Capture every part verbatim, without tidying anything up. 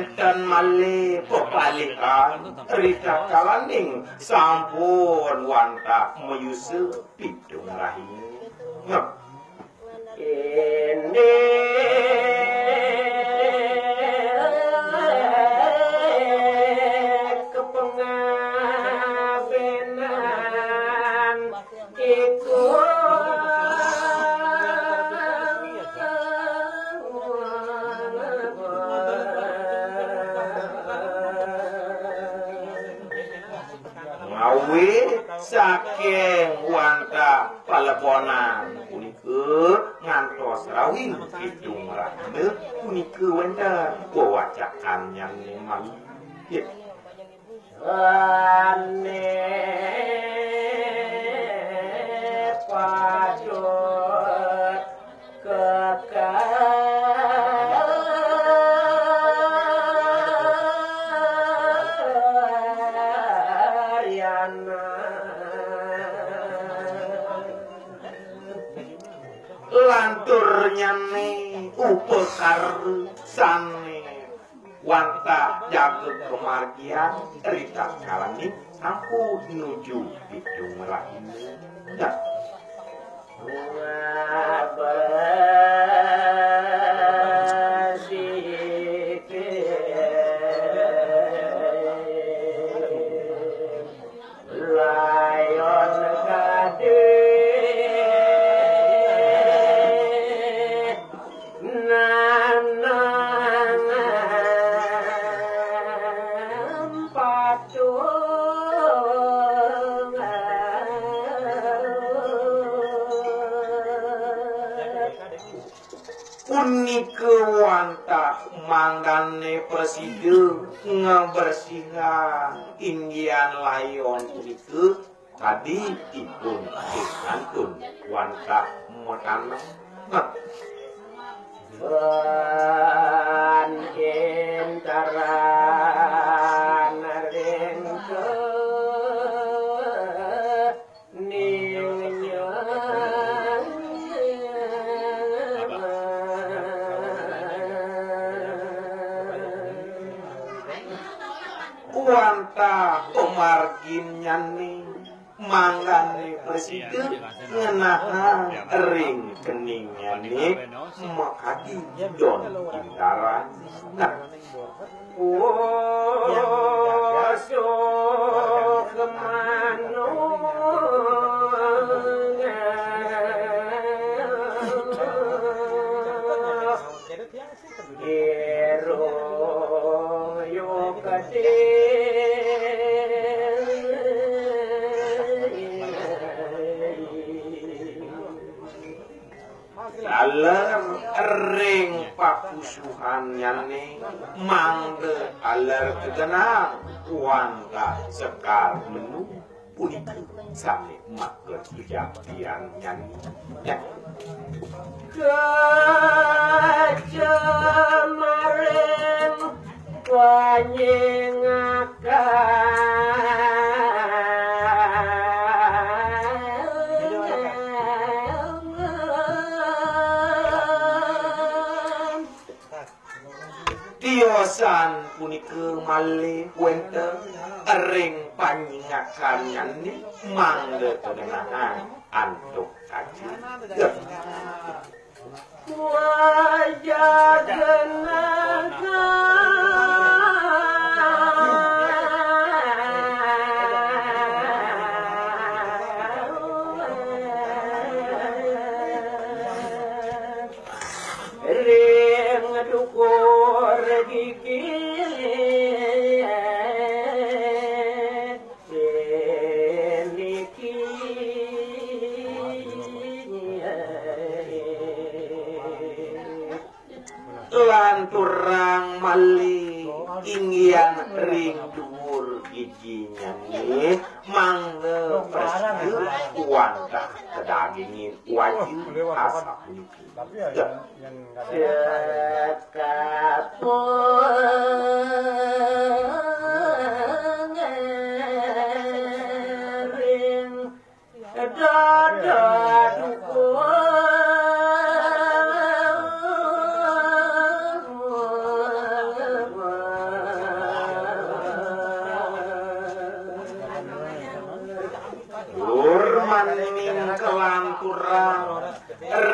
Ten malih pepalikan, ritatkalaning sampun wantah mayusa pitung rahina. Nah, indik kapangabenan iku ngawi saking wantah palebonan punika ngantos rawin pitung rahina punika wénten wewacakannyane malih. Sané patut kekaryana. Lanturnyane upakara sane wantah jaga kamargian ritatkalaning sampun nuju pitung rahina. Nah. Layon gade nanang patung. Punika wantah manggane prasida ngabersihang inggihan layon punika kadi ipun kantun wantah matanah. Ban kintaran ring Wantah pamarginnyane manggane prasida ngenahang ring keningnyane makadi don kintaran. Nah. Taler ring pakusuhannyane mangda taler tegenang wantah Sekar Menu punika sane maka kejatiannyane. Kacamaring panyingakan. Tiosan punika malih wenten ring panyingakannyane mangda kagenahang antuk kaji. Wajah genah. Ring dukur gigi niki. Lanturang malih inggihan ring duur giginyane mangda prasida wantah kadagingin wajib asapuniki. Sekapung ring dada duka.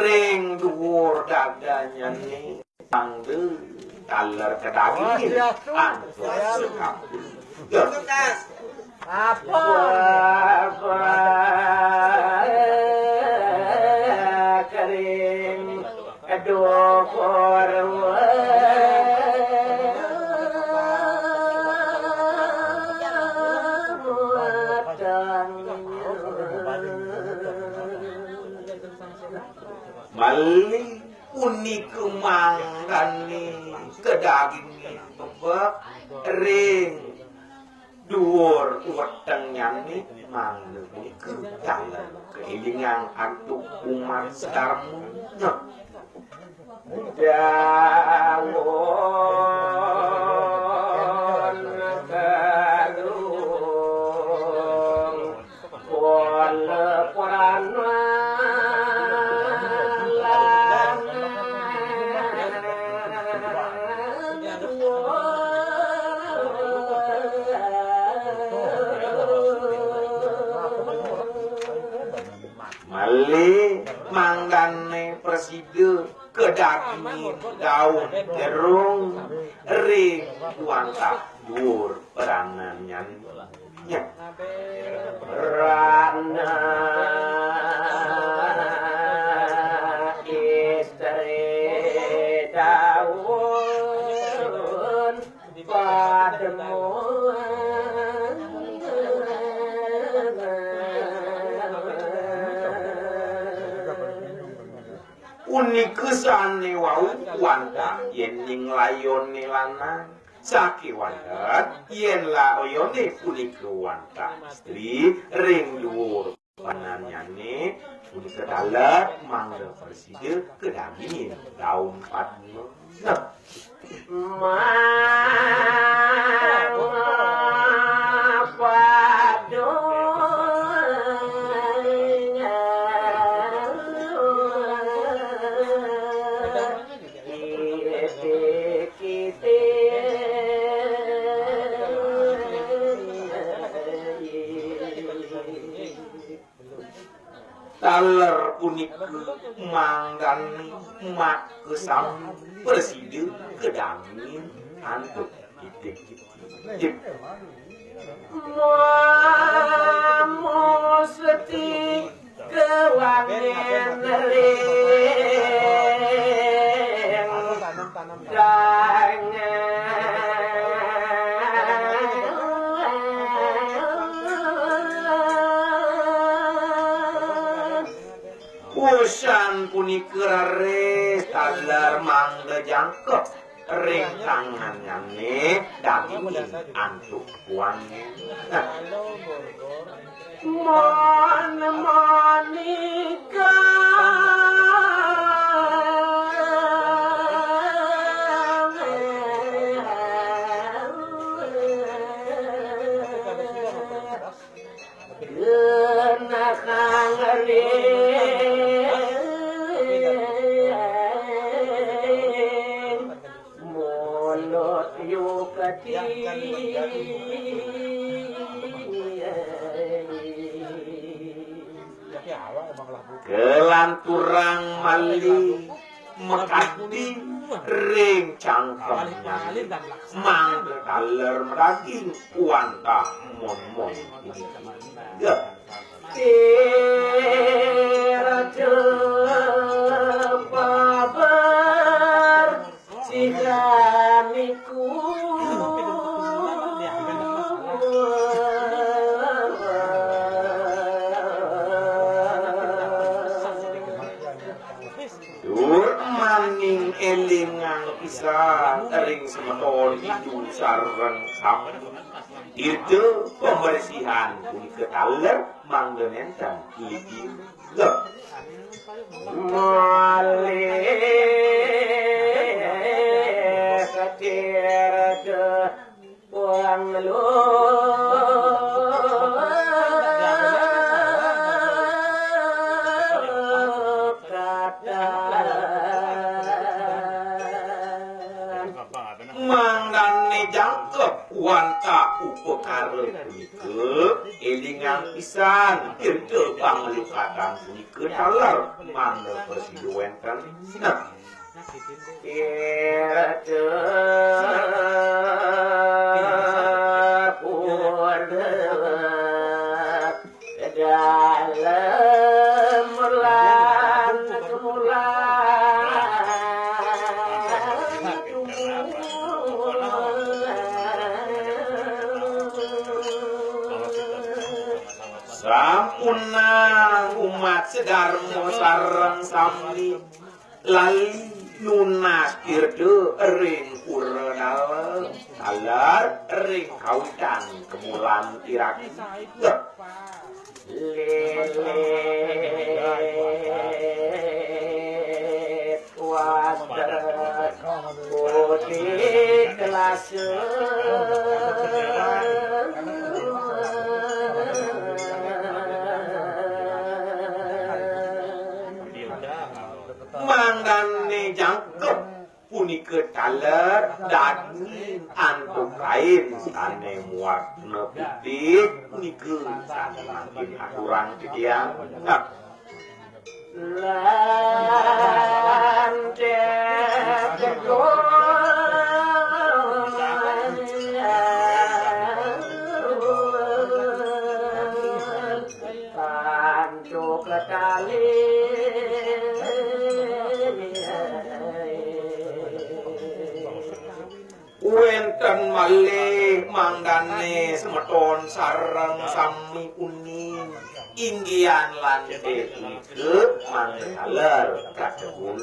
ring duur dadanyané, mangda taler kadagingin antuk sekabeh. Apa? Kering duur weteng. Malih punika mangdané kadagingin bebek ring duur wetengnyané, mangda punika taler kaélingang antuk umat darma. Nah. Dawon Agung Bola Purana lan malih mangdané prasida kadagingin daun jerung ring wantah duur perananyané. Rana istri daun padma. Punika sané wau wantah yén ning layoné lanang. Sakéwanten yén layoné punika wantah istri ring duur pananyané, punika taler mangda prasida kadagingin daun padma. Nah. Mangda padma. Taler punika mangdané makasami prasida kadagingin antuk titip. Mamusti kawangén ring dangan. Wusan punika raris taler mangda jangkep ring tangannyané dagingin antuk kuangé. Mon manika. Genah kang ring mulut yukti. Kelanturang malih makadi ring cangkemnya, mangda taler madaging wantah monmon. Ya. Iraja pabar sihaniku. Tur maning élingang pisan ring semeton ibu sareng sami. Ida pembersihan punika taler mangda nénten ligi. Loh. Malih katirta panglukatan. Mangdané jangkep wantah upakara punika, Lingang pisan, irta panglukatan punika taler mangda prasida wénten. Nah. Irta pundhut dalem lan kemula. Sampunang umat sadarma sareng sami lali nunas tirta ring pura dalem, taler ring kawitan kemulan iraki. Lilit water putih kelasa. Mangdané jangkep punika taler daging antuk kain sané muarna putih punika sané mangkin aturang titiang. Nah. Lan Tantu ketali. Wénten malih mangdané semeton sareng sami uning inggihan lan déwika mangda taler katebul.